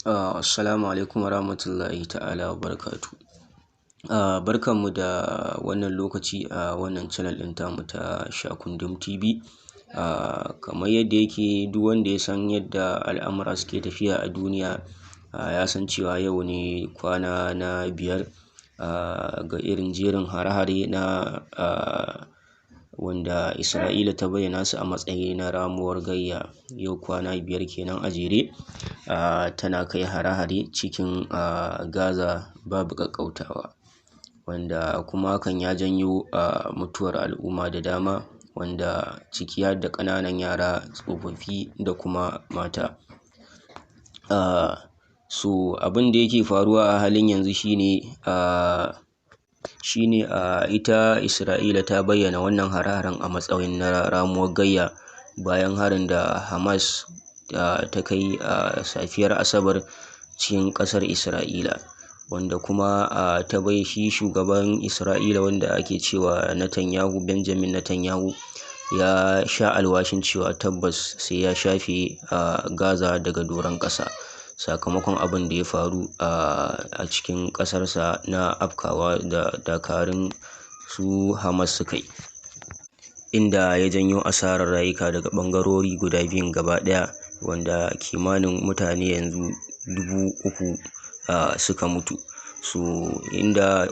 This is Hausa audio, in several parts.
Assalamu alaikum warahmatullahi ta'ala wabarakatuhu. Barkanmu da wannan lokaci a wannan channel ɗin tamu ta Shakundum TV. Kamar yadda yake, duk wanda ya san yadda al'amura suke tafiya a duniya ya san cewa yau ne kwana na 5 ga irin jerin hare-hare na wanda Isra'ila ta bayyana su a matsayin na ramuwar gayya. Yau kwana 5 kenan a jere tana kai hare-hare cikin Gaza babu ƙaƙƙautawa, wanda kuma hakan ya janyo mutuwar al'umma da dama, wanda ciki har da ƙananan yara, tsofaffi da kuma mata. So abin da yake faruwa a halin yanzu shine ita Isra'ila ta bayyana wannan hare-haren a matsayin na ramuwar gayya bayan harin da Hamas ta kai a safiyar Asabar cikin ƙasar Isra'ila, wanda kuma ta bai shi shugaban Isra'ila wanda ake cewa Netanyahu, Benjamin Netanyahu, ya sha alwashin cewa tabbas sai ya shafe Gaza daga doron ƙasa, sakamakon abin da ya faru a cikin ƙasarsa na afkawa da dakarun su Hamas suka yi, inda ya janyo asarar rayuka daga ɓangarori guda biyun gaba ɗaya, wanda kimanin mutane yanzu 3000 suka mutu. So inda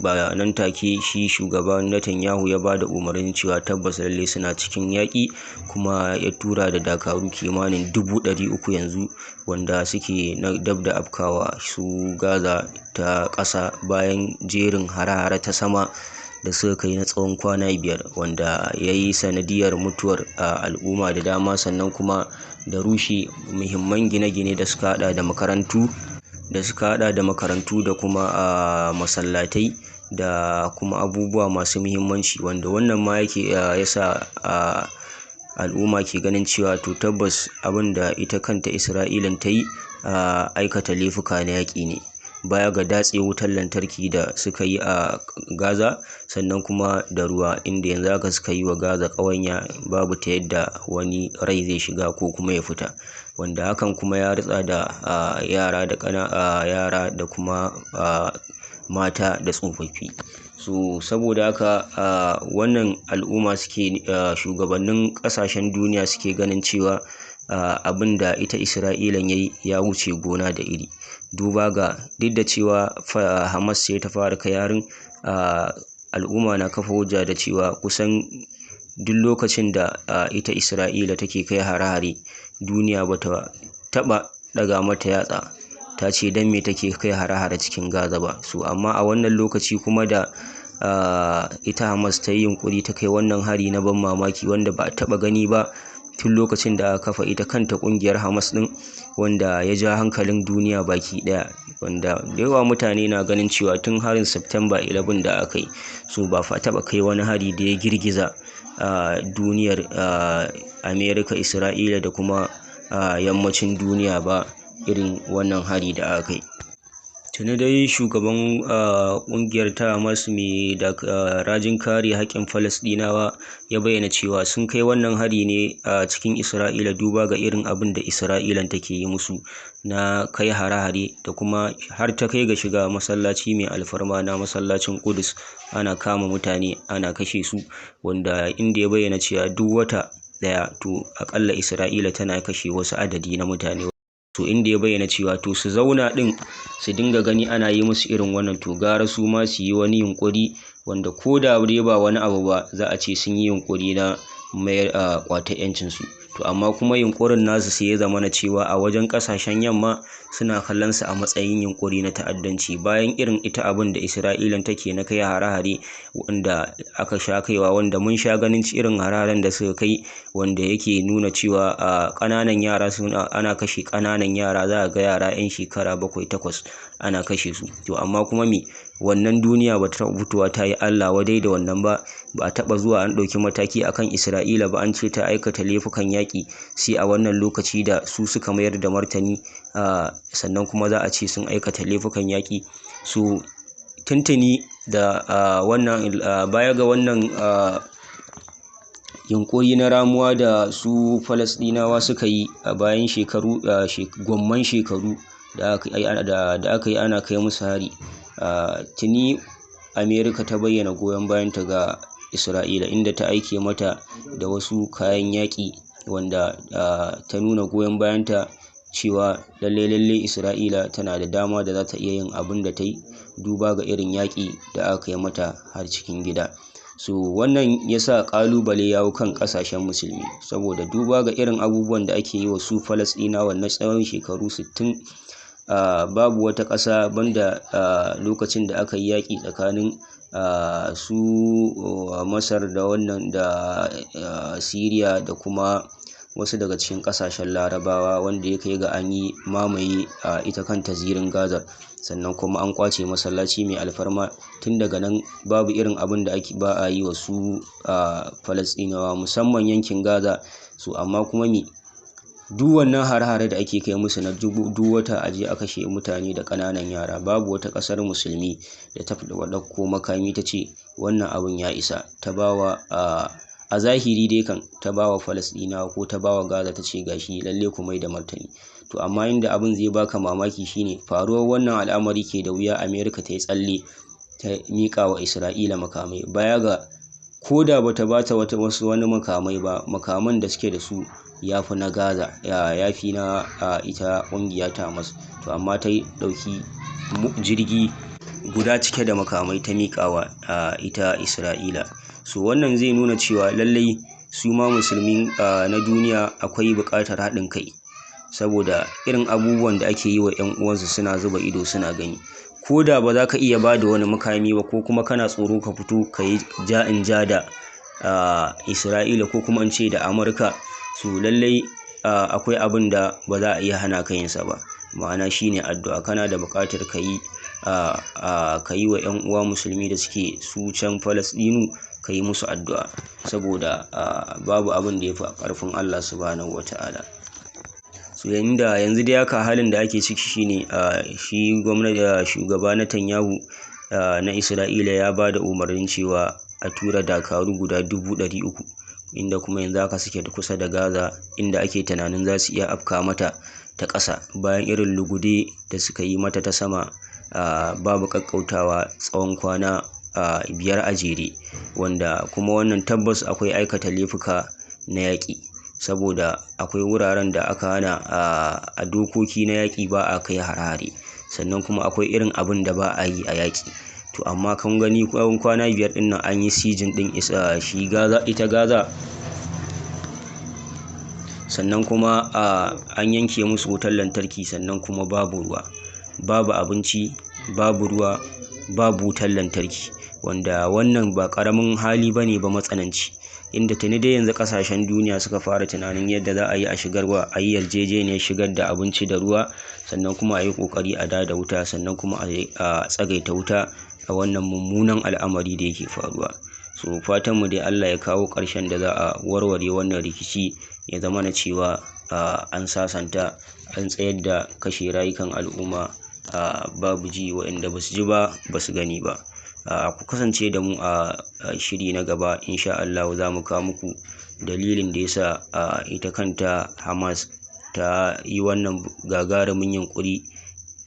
ba nan take shi shugaban Netanyahu ya ba da umarnin cewa tabbas lallai suna cikin yaƙi, kuma ya tura da dakaru kimanin 300,000 yanzu, wanda suke na dab da afkawa su Gaza ta ƙasa bayan jerin hare-hare ta sama da suka kai na tsawon kwana 5, wanda ya yi sanadiyar mutuwar al'umma da dama, sannan kuma da rushe muhimman gine-gine da suka haɗa da makarantu da kuma masallatai da kuma abubuwa masu muhimmanci, wanda wannan ma yake yasa al'umma ke ganin cewa to tabbas abin da ita kanta Isra'ilan ta yi aikata laifuka na yaƙi ne, baya ga datse wutar lantarki da suka yi a Gaza, sannan kuma da ruwa, inda yanzu haka suka yi wa Gaza ƙawanya, babu ta yadda wani rai zai shiga ko kuma ya fita, wanda hakan kuma ya ritsa da yara da yara da kuma mata da tsofaffi. So saboda haka wannan al'umma suke, shugabannin ƙasashen duniya suke ganin cewa abin da ita Isra'ilan yayi ya wuce gona da iri, duba ga duk da cewa Hamas ce ta fara kai harin, al'umma na kafa hujja da cewa kusan duk lokacin da ita Isra'ila take kai hare-hare, duniya bata taɓa ɗaga mata yatsa ta ce don me take kai hare-hare cikin Gaza ba. So amma a wannan lokaci kuma da ita Hamas ta yi yunƙuri ta kai wannan hari na ban mamaki, wanda ba a taɓa gani ba tun lokacin da aka kafa ita kanta ƙungiyar Hamas ɗin, wanda ya ja hankalin duniya baki ɗaya, wanda da yawa mutane na ganin cewa tun harin September 11 da aka yi, so ba fa taɓa kai wani hari da ya girgiza duniyar America, Isra'ila da kuma yammacin duniya ba irin wannan hari da aka kai. Tuni dai shugaban ƙungiyar ta Hamas mai rajin kare haƙƙin Falasɗinawa ya bayyana cewa sun kai wannan hari ne a cikin Isra'ila duba ga irin abin da Isra'ilan take yi musu na kai hare-hare, da kuma har ta kai ga shiga masallaci mai alfarma na masallacin Ƙudus, ana kama mutane ana kashe su, wanda inda ya bayyana cewa duk wata ɗaya to aƙalla Isra'ila tana kashe wasu adadi na mutane. To inda ya bayyana cewa to su zauna ɗin su dinga gani ana yi musu irin wannan, to gara su ma su yi wani yunƙuri, wanda ko da dai ba wani abu ba za a ce sun yi yunƙuri na mayar ƙwatar ƴancin su. To amma kuma yunƙurin nasu sai ya zamana cewa a wajen ƙasashen yamma suna kallon su a matsayin yunƙuri na ta'addanci, bayan irin ita abin da Isra'ilan take na kai hare-hare wanda aka sha kaiwa, wanda mun sha ganin irin hare-haren da suka kai, wanda yake nuna cewa ƙananan yara suna ana kashe ƙananan yara, za a ga yara 'yan shekara 7, 8 ana kashe su. To amma kuma me, wannan duniya ba ta taɓa fitowa ta yi Allah wadai da wannan ba, ba a taɓa zuwa an ɗauki mataki akan Isra'ila ba an ce ta aikata laifukan yaƙi, sai a wannan lokaci da su suka mayar da martani, sannan kuma za a ce sun aikata laifukan yaƙi. So tuntuni da wannan baya ga wannan yunƙuri na ramuwa da su Falasɗinawa suka yi a bayan shekaru, gwamman shekaru da aka yi ana kai musu hari. Tuni Amerika ta bayyana goyon bayanta ga Isra'ila, inda ta aike mata da wasu kayan yaƙi wanda ta nuna goyon bayanta cewa lalle lalle Isra'ila tana da dama da za ta iya yin abin da ta yi, duba ga irin yaƙi da aka yi mata har cikin gida. So wannan ya sa ƙalubale ya hau kan ƙasashen musulmi, saboda duba ga irin abubuwan da ake yi wa su Falasɗinawa na tsawon shekaru 60. Babu wata ƙasa banda lokacin da aka yi yaƙi tsakanin su Masar da wannan da Siriya da kuma wasu daga cikin ƙasashen Larabawa, wanda ya kai ga an yi mamaye ita kanta zirin Gaza, sannan kuma an ƙwace masallaci mai alfarma. Tun daga nan babu irin abin da ake ba a yi wa su Falasɗinawa, musamman yankin Gaza. So amma kuma me, duk wannan hare-hare da ake kai musu na duk wata a je a kashe mutane da ƙananan yara, babu wata ƙasar musulmi da ta ɗauko makami ta ce wannan abin ya isa, ta bawa a zahiri dai kan ta bawa Falasɗinawa ko ta bawa Gaza ta ce gashi lalle ku mai da martani. To amma inda abin zai baka mamaki shine faruwar wannan al'amari ke da wuya Amerika ta yi tsalle ta miƙa wa Isra'ila makamai, baya ga ko da bata bata wata wasu wani makamai ba, makaman da suke da su ya fi na Gaza, ya fi na ita ƙungiya ta Hamas. To amma ta ɗauki jirgi guda cike da makamai ta miƙawa ita Isra'ila. So wannan zai nuna cewa lallai su ma musulmi na duniya akwai buƙatar haɗin kai, saboda irin abubuwan da ake yi wa 'yan uwansu suna zuba ido suna gani. Ko da ba za ka iya ba da wani makami ba, ko kuma kana tsoro ka fito ka yi ja in ja da Isra'ila ko kuma in ce da Amurka, so lallai akwai abin da ba za a iya hana ka yinsa ba, ma'ana shine addu'a. Kana da buƙatar ka yi wa 'yan uwa musulmi da suke su can Falasɗinu, ka yi musu addu'a, saboda babu abin da ya fi ƙarfin Allah subhanahu wata'ala. So yanda yanzu dai haka halin da ake ciki shine shi gwamnati, shugaba Netanyahu na Isra'ila ya ba da umarnin cewa a tura dakaru guda 300,000, inda kuma yanzu haka suke kusa da Gaza, inda ake tunanin za su iya afka mata ta ƙasa bayan irin lugude da suka yi mata ta sama babu ƙaƙƙautawa tsawon kwana 5 a jere, wanda kuma wannan tabbas akwai aikata laifuka na yaƙi, saboda akwai wuraren da aka hana a dokoki na yaƙi ba a kai hare-hare, sannan kuma akwai irin abin da ba a yi a yaƙi. To amma kun gani tsawon kwana 5 ɗin nan an yi sijin ɗin shi Gaza, ita Gaza, sannan kuma an yanke musu wutar lantarki, sannan kuma babu ruwa, babu abinci, babu ruwa, babu wutar lantarki, wanda wannan ba ƙaramin hali bane ba, matsananci, inda tuni dai yanzu ƙasashen duniya suka fara tunanin yadda za a yi a shigarwa a yi yarjejeniyar shigar da abinci da ruwa, sannan kuma a yi ƙoƙari a da wuta, sannan kuma a tsagaita wuta a wannan mummunan al'amari da yake faruwa. So fatan mu dai Allah ya kawo ƙarshen da za a warware wannan rikici, ya zama na cewa an sasanta, an tsayar da kashe rayukan al'umma, babu ji waɗanda ba su ji ba ba su gani ba. Ku kasance da mu a shiri na gaba, insha Allah za mu kawo muku dalilin da yasa ita kanta Hamas ta yi wannan gagarumin yunƙuri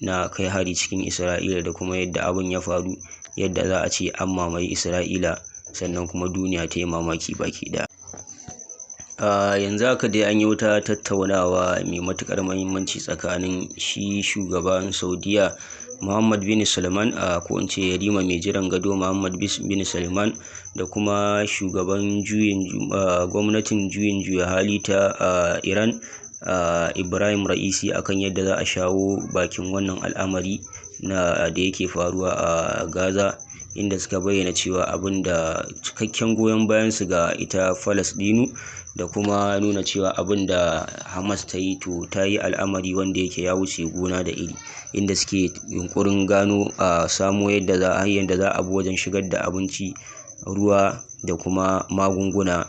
na kai hari cikin Isra'ila, da kuma yadda abin ya faru, yadda za a ce an mamaye Isra'ila, sannan kuma duniya ta yi mamaki baki ɗaya. Yanzu haka dai an yi wata tattaunawa mai matuƙar muhimmanci tsakanin shi shugaban Saudiya Muhammad bin Salman, ko in ce yarima mai jiran gado Muhammad bin Salman, da kuma shugaban juyin gwamnatin juyin juya hali ta Iran, Ibrahim Ra'isi, akan yadda za a shawo bakin wannan al'amari na da yake faruwa a Gaza, inda suka bayyana cewa abin da cikakken goyon bayan su ga ita Falasɗinu, da kuma nuna cewa abin da Hamas ta yi to ta yi al'amari wanda yake ya wuce gona da iri, inda suke yunƙurin gano a samo yadda za hanyar da za a bi wajen shigar da abinci, ruwa da kuma magunguna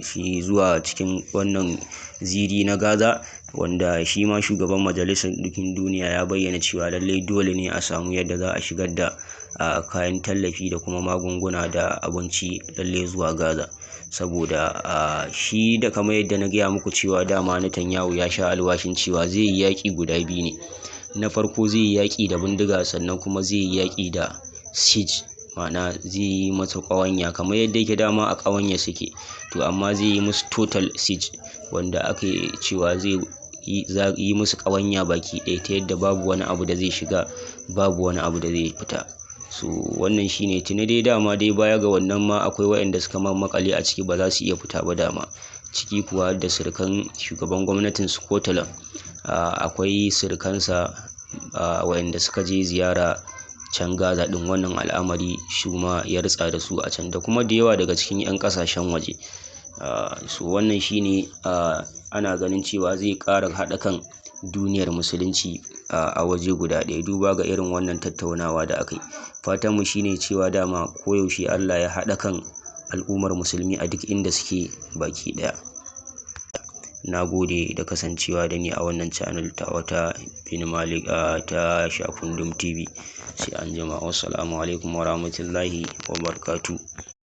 shi zuwa cikin wannan ziri na Gaza, wanda shi ma shugaban Majalisar Ɗinkin Duniya ya bayyana cewa lallai dole ne a samu yadda za a shigar da kayan tallafi da kuma magunguna da abinci lalle zuwa Gaza. Saboda shi da kamar yadda na gaya muku cewa dama Netanyahu ya sha alwashin cewa zai yi yaƙi guda biyu ne. Na farko zai yi yaƙi da bindiga, sannan kuma zai yi yaƙi da siege, ma'ana zai yi masa ƙawanya kamar yadda yake dama a ƙawanya suke. To amma zai yi musu total siege, wanda ake cewa zai yi musu ƙawanya baki ɗaya ta yadda babu wani abu da zai shiga, babu wani abu da zai fita. So wannan shine. Tuni dai dama dai baya ga wannan ma akwai waɗanda suka maƙale a ciki ba za su iya fita ba dama, ciki kuwa da surukan shugaban gwamnatin Scotland. Akwai surukansa waɗanda suka je ziyara can Gaza ɗin, wannan al'amari su ma ya ritsa da su a can, da kuma da yawa daga cikin 'yan ƙasashen waje. So wannan shine, ana ganin cewa zai ƙara haɗa kan duniyar musulunci a waje guda ɗaya, duba ga irin wannan tattaunawa da aka yi. Fatanmu shine cewa dama koyaushe Allah ya haɗa kan al'ummar musulmi a duk inda suke baki ɗaya. Na gode da kasancewa da ni a wannan channel ta wata bin Malik ta Shakundum TV. Sai anjima. Wassalamu alaikum warahmatullahi wabarakatuh.